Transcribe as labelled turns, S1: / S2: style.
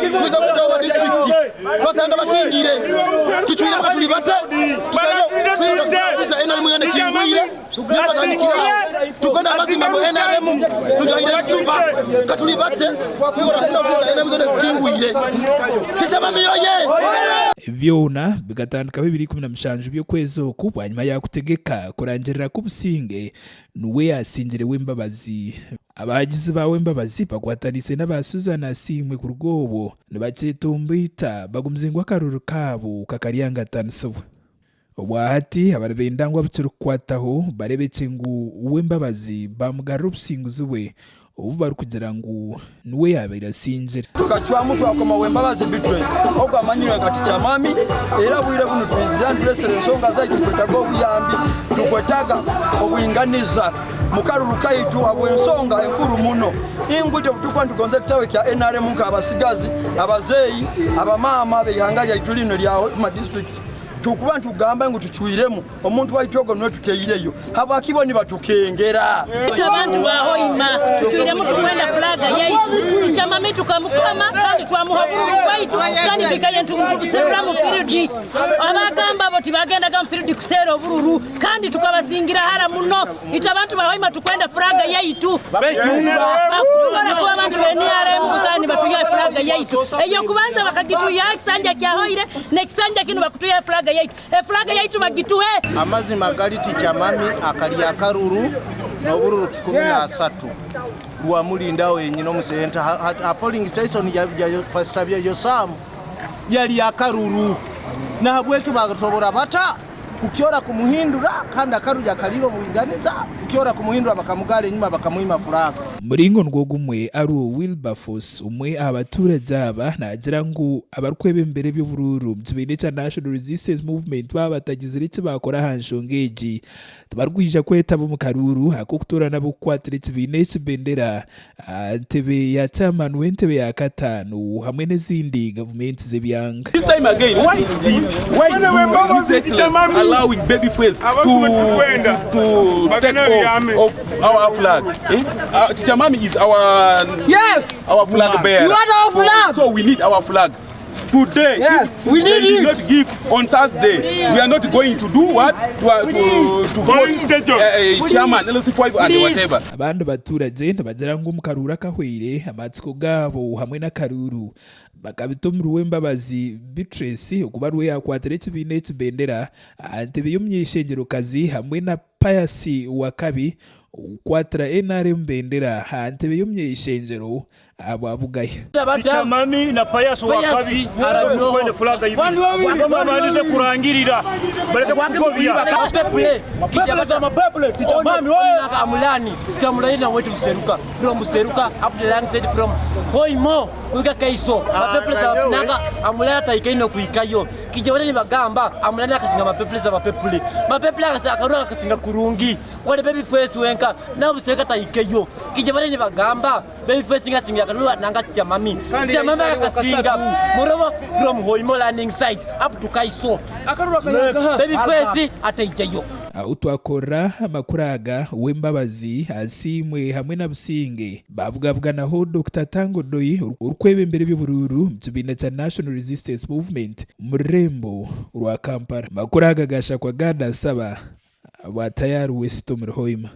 S1: Twiza kuza owa disitulikiti twasanga bakingire, tucwiremu katuli bate, tusange kwira NRM yona ekingwire, niyo twatandikira aho. Tukwenda amazima ngu NRM tujwaire ebisuba, katuli bate, twikora kuza ofiisi za NRM zona zikingwire. Kicamami oye!
S2: Ebi byona bikatandikaho ebiro 17 by'okwezi oku bwanyima ya kutegeka kurangirira ku Businge nuwe yaasingire Wembabazi. Abahagizi ba Wembabazi bakwataniise n'aba Susan Asiimwe kuruga obwo nibakyetomboita bagumize ngu akaruru kaabo kakaryangaatanisibwa. Obwahati abari benda ngu abukirikukwataho barebekye ngu Wembabazi bamugarura obusinguzi bwe obu barikugira ngu niwe yaabaire asingire.
S1: Tukacwamu twakoma Wembabazi Beatrice ogu amanyirwe nka Tichamami era obwire bunu twizire nituresera ensonga zaitu nitwetaga obuyambi, tukwetaga obwinganiza mukaruru kaitu habw'ensonga enkuru muno ingu itwe obutukuba nitugonza ekitabu ekya NRM nk'abasigazi, abazeeyi, abamaama ab'eihanga lyaitu linu erya Hoima district. Tukuba nitugamba ngu tucwiremu omuntu waitu ogwo nuwe tutaireyo, habwaki bo nibatukengera?
S3: Itwe abantu ba Hoima tucwiremu tukwenda fulaga yaitu, Tichamami tukamukoma kandi twamuha obururu bwaitu kandi twikaire nitubuserura mu firidi. Abagamba abo tibagendaga mu firidi kuseera obururu kandi tukabasingira hara muno. Itwe abantu ba Hoima tukwenda fulaga yaitu. Bakukora kuba abantu ba NRM kandi nibatuiha fulaga yaitu. Eyokubanza bakagituihaho ekisanja kyahoire n'ekisanja kinu bakutuiha fulaga yaitu. Efulaga yaitu bagituhe.
S4: Amazima gali Tichamami akalya akaruru n'obururu kikumi n'asatu rwamulinda wenyine omu senta ha polling station ya Pastor Yosamu yalya akaruru nahabweki basobora bata kukyora kumuhindura kandi akaruru yakalire omu bwinganiza kukyora kumuhindura bakamugara enyuma bakamwima furaga.
S2: Omuringo nigwo gumwe, Aruo Wilberforce, omwe aha batuuragye aba naagira ngu abarikwebembera eby'oburuuru omu kibiina ekya National Resistance Movement baaba batagizire eki baakora aha nshonga egi, tibarikwija kwetaba omu karuuru ak'okutoorana ab'okukwatira ekibiina eki bendera aha ntebe ya chairman w'entebe ya kataano hamwe n'ezindi gavumenti z'ebyanga.
S5: This time again, why did why do His Excellency allowing baby face to to take off of our flag? Eh? Tichamami is our
S6: Yes!
S5: our flag bearer.
S6: You want our flag!
S5: So we need our flag. Today,
S6: Yes,
S5: if
S6: we need
S5: they did
S6: it.
S5: not give on Thursday, we are not going to do what? To vote chairman, LC5 and whatever.
S2: Abandi baturagye nibagira ngu omu karuuru akahweire, amatsiko gaabo hamwe n'akaruuru bakabita omuri Wembabazi Beatrice okuba ariwe yaakwatira ekibiina eki bendera aha ntebe y'omuny'eishengyerokazi hamwe na Pius Wakabi okukwatira NRM bendera aha ntebe y'omuny'eishengyero ahabwa Bugaya.
S7: Tichamami na Pius Wakabi tukwenda fulaga ibiri babandize kurangirira baleke kutugobya.
S8: Amulani tamulaina wetu Buseruka from Buseruka up the land side from Hoimo kuika Kaiso mapepele nanga amulani ataikaino kuikayo kijawale nibagamba amulani akasinga mapepele za mapepele mapepele akarura akasinga kurungi kwali baby face wenka na Buseruka taikeyo kijawale nibagamba baby face ngasinga akarura nanga Tichamami Tichamami akasinga murobo from Hoimo landing site up to Kaiso baby face ataijayo.
S2: Ahu twakorera amakuru aga, Uwembabazi, Asiimwe hamwe na Businge baabugabuganaho Dokita Tanga Odoi orikwebembera eby'oburuuru omu kibiina kya National Resistance Movement omu rurembo rwa Kampala. Amakuru aga gashakwa Gad Asaba ahabwa Tayari West omuri Hoima.